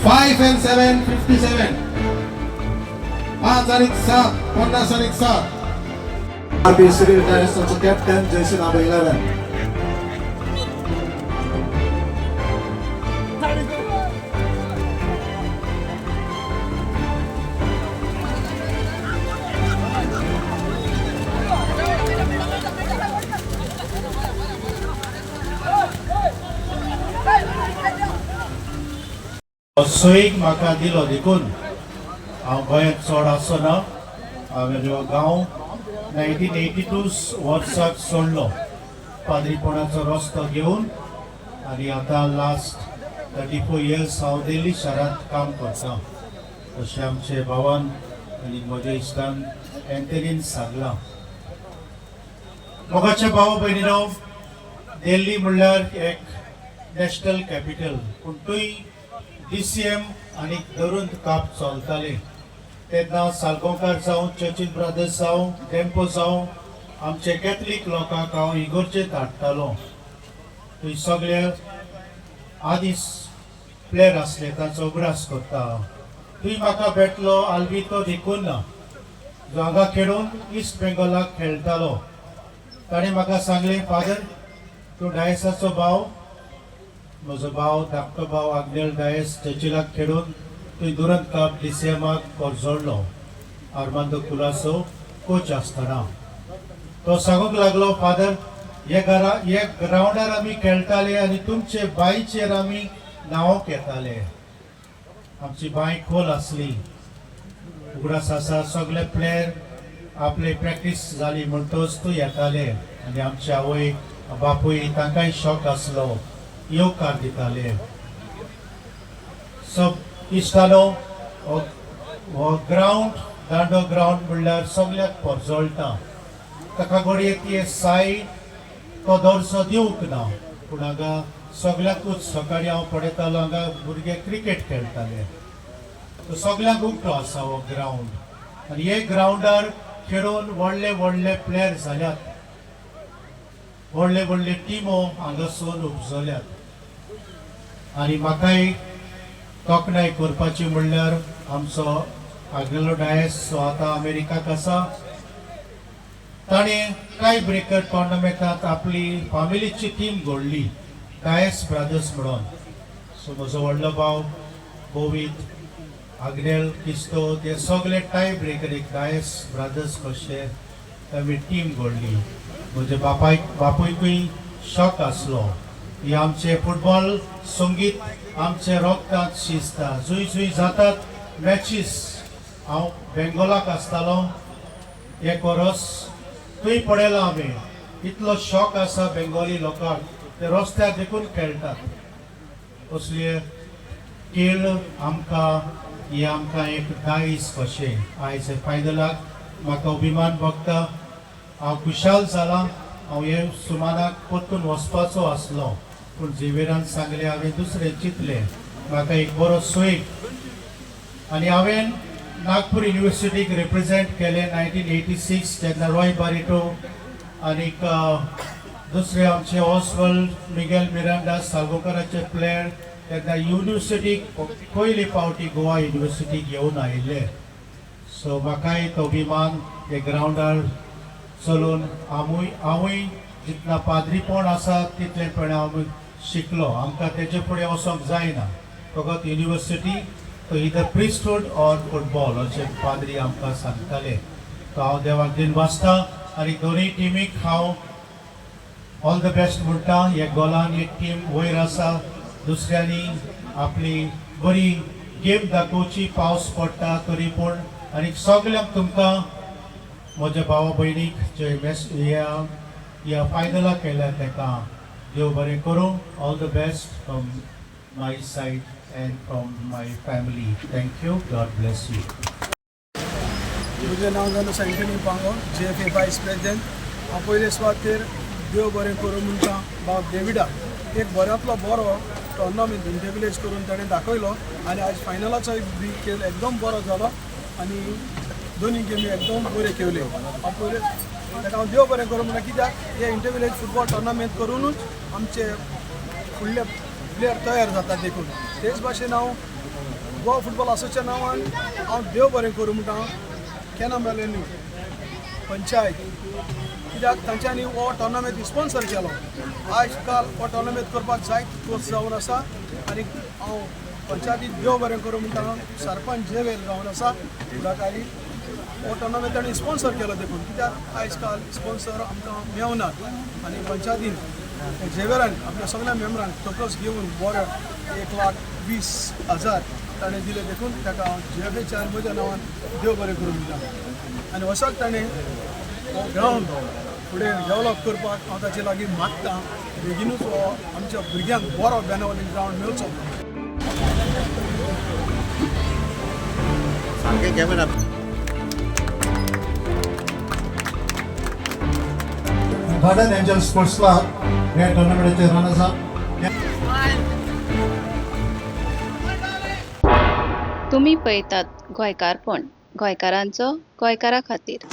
5 and 7, 57. 5 आणि 7, 50 आणि 7. RB Cyril Dias, also captain, jersey number 11. सोयीक म्हाका दिलो देखून हांव गोंयांत चड आसना. हांवें हो गांव 1982 वर्साक सोडलो, पाद्रीपणाचो रस्तो घेवन आनी आतां लास्ट 34 इयर्स हांव दिल्ली शारांत काम करता. तशें आमचे भावान आनी म्हज्या इश्टान एंथनीन सांगलां. मोगाचे भाव भयणीनो, दिल्ली म्हणल्यार एक नॅशनल कॅपिटल, पूण थंय डीसीएम आनी दरुंद काप चलताले तेन्ना सालगांवकार जावं, चर्चील ब्रदर्स जावं, डेम्पो जावं, आमचे कॅथलीक लोकांक हांव इगोर्जेंत हाडटालो. थंय सगळे आदीं प्लेयर आसले, तांचो उगडास करता. थंय म्हाका भेटलो आल्बितो देखून ना, जो हांगा खेळून इस्ट बेंगॉलाक खेळटालो. ताणें म्हाका सांगलें, "फादर, तूं डायसाचो भाव." म्हजो भाव, धाकटो भाव आग्नेल डायस चर्चिलाक खेळून थंय दुरंत कप डीसीएमाक जोडलो, आर्मांदो कुलासो कोच आसतना. तो सांगूंक लागलो, "फादर, हे घरा हे ग्रावंडार आमी खेळटाले आनी तुमचे बांयचेर आमी न्हांवक येताले. आमची बांय खोल आसली." उगडास आसा, सगळे प्लेयर आपले प्रॅक्टीस जाली म्हणटच तूं येताले आनी आमचे आवय बापूय तांकांय शॉक आसलो, येवकार दिताले. सब इश्टानो, हो हो ग्रावंड, दांडो ग्रावंड म्हणल्यार सगळ्याक परजळटा. ताका घडये ती साय तो दर्जो दिवंक ना, पूण हांगा सगळ्याकूच सकाळीं हांव पळयतालो, हांगा भुरगे क्रिकेट खेळटाले. तो सगळ्यांक उक्तो आसा हो ग्रावंड आनी हे ग्रावंडार खेळून व्हडले व्हडले प्लेयर जाल्यात, व्हडले व्हडले टिमो हांगासून उपजल्यात. आनी म्हाकाय तोखणाय करपाची म्हणल्यार आमचो आग्नेलो डायस, जो आतां अमेरिकाक आसा, ताणें टाय ब्रेकर टोर्नामेंटात आपली फामिलीची टीम घडली, डायस ब्रदर्स म्हणून. सो म्हजो व्हडलो भाव गोवीत, आग्नेल, किस्तो, ते सगळे टाय ब्रेकर एक डायस ब्रदर्स कशे आमी टीम घडली. म्हज्या बापायक बापूयकूय शॉक आसलो. हे आमचे फुटबॉल संगीत आमचे रोगतांत शिजता. जुय जुय जातात मॅचीस, हांव बेंगोलाक आसतालो एक वरस, थंय पळयलां आमी, इतलो शॉक आसा बेंगोली लोकांक, ते रस्त्यार देखून खेळटात. असले खेळ आमकां, हे आमकां एक दायज कशें. आयज फायनलाक म्हाका अभिमान भोगता, हांव खुशाल जालां. हांव हे सुमानाक परतून वचपाचो आसलो, पूण झेवियरान सांगलें, हांवें दुसरें चिंतलें. म्हाका एक बरो सोय आनी हांवें नागपूर युनिवर्सिटीक रिप्रेझेंट केलें 1986, तेन्ना रॉय बारिटो आनीक दुसरे आमचे ऑसवल्ड मिगेल मिरांडा, सालगांवकाराचे प्लेयर तेन्ना युनिवर्सिटीक पयली फावटी गोवा युनिवर्सिटीक येवन आयिल्ले. सो म्हाकाय तो अभिमान. हे ग्रावंडार चलून आमूय हांवूय जितना पाद्रीपण आसा तितलें हांव शिकलो. आमकां तेजे फुडें वचोंक जायना, फकत युनिवर्सिटी तो इदर प्रिस्टहूड ऑर फुटबॉल अशें पाद्री आमकां सांगताले. तो हांव देवाक दिनवासता आनी दोनूय टिमीक हांव ऑल the best म्हणटा. हे गोलान एक टीम वयर आसा, दुसऱ्यांनी आपली बरी गेम दाखोवची. पावस पडटा तरी पूण. आनी सगल्यांक तुमकां, म्हज्या भावा भयणीक जे मॅच ह्या ह्या फायनलाक केल्या ताका देव बरें करूं. All the best from my side and from my family. Thank you. God bless you. म्हजें नांव जावन सँटनी पांगो, जीएफए वायस प्रेसिडेंट. हांव पयले सुवातेर देव बरें करूं म्हणटा बाब डेविडाक. एक बऱ्यांतलो बरो टोर्नामेंट इंटरविलेज करून ताणें दाखयलो आनी आयज फायनलाचो बी खेळ एकदम बरो जालो आनी दोनी गेमी एकदम बऱ्यो खेळ्यो. हांव पयले ताका हांव देव बरें करूं म्हणटा, कित्याक हे इंटरविलेज फुटबॉल टोर्नामेंट करुनूच आमचे फुडले प्लेयर तयार जातात. देखून तेच भाशेन हांव गोवा फुटबॉल असोसिएशन नांवान हांव देव बरें करूं म्हणटा केना मेलेन्यू पंचायत, कित्याक तांच्यांनी हो टोर्नामेंट स्पॉन्सर केलो. आयज काल हो टोर्नामेंट करपाक जायत कोर्स जावन आसा आनी हांव पंचायतीक देव बरें करूं म्हणटा. सरपंच जेवेल जावन आसा फुडाकारी, हो टोर्नामेंट तांणी स्पॉन्सर केलो देखून, कित्याक आयज काल स्पॉन्सर आमकां मेवनात आनी पंचायतीन झेवेरान आपल्या सगळ्या मेंबरांक तकस घेवन बरो 1,20,000 ताणें दिले देखून ताका हांव जीएफएच्या आनी म्हज्या नांवान देव बरें करूं म्हणटा. आनी असोच ताणें हो ग्रावंड फुडें डेवलप करपाक हांव ताचे लागीं मागता, बेगिनूच हो आमच्या भुरग्यांक बरो बेनावलीन ग्रावंड मेळचो. सारखे camera. Garden angel sports club हे टुर्नामेंटाचे रनर्स अप. तुमी पळयतात गोंयकारपण, गोंयकारांचो गोंयकारा खातीर.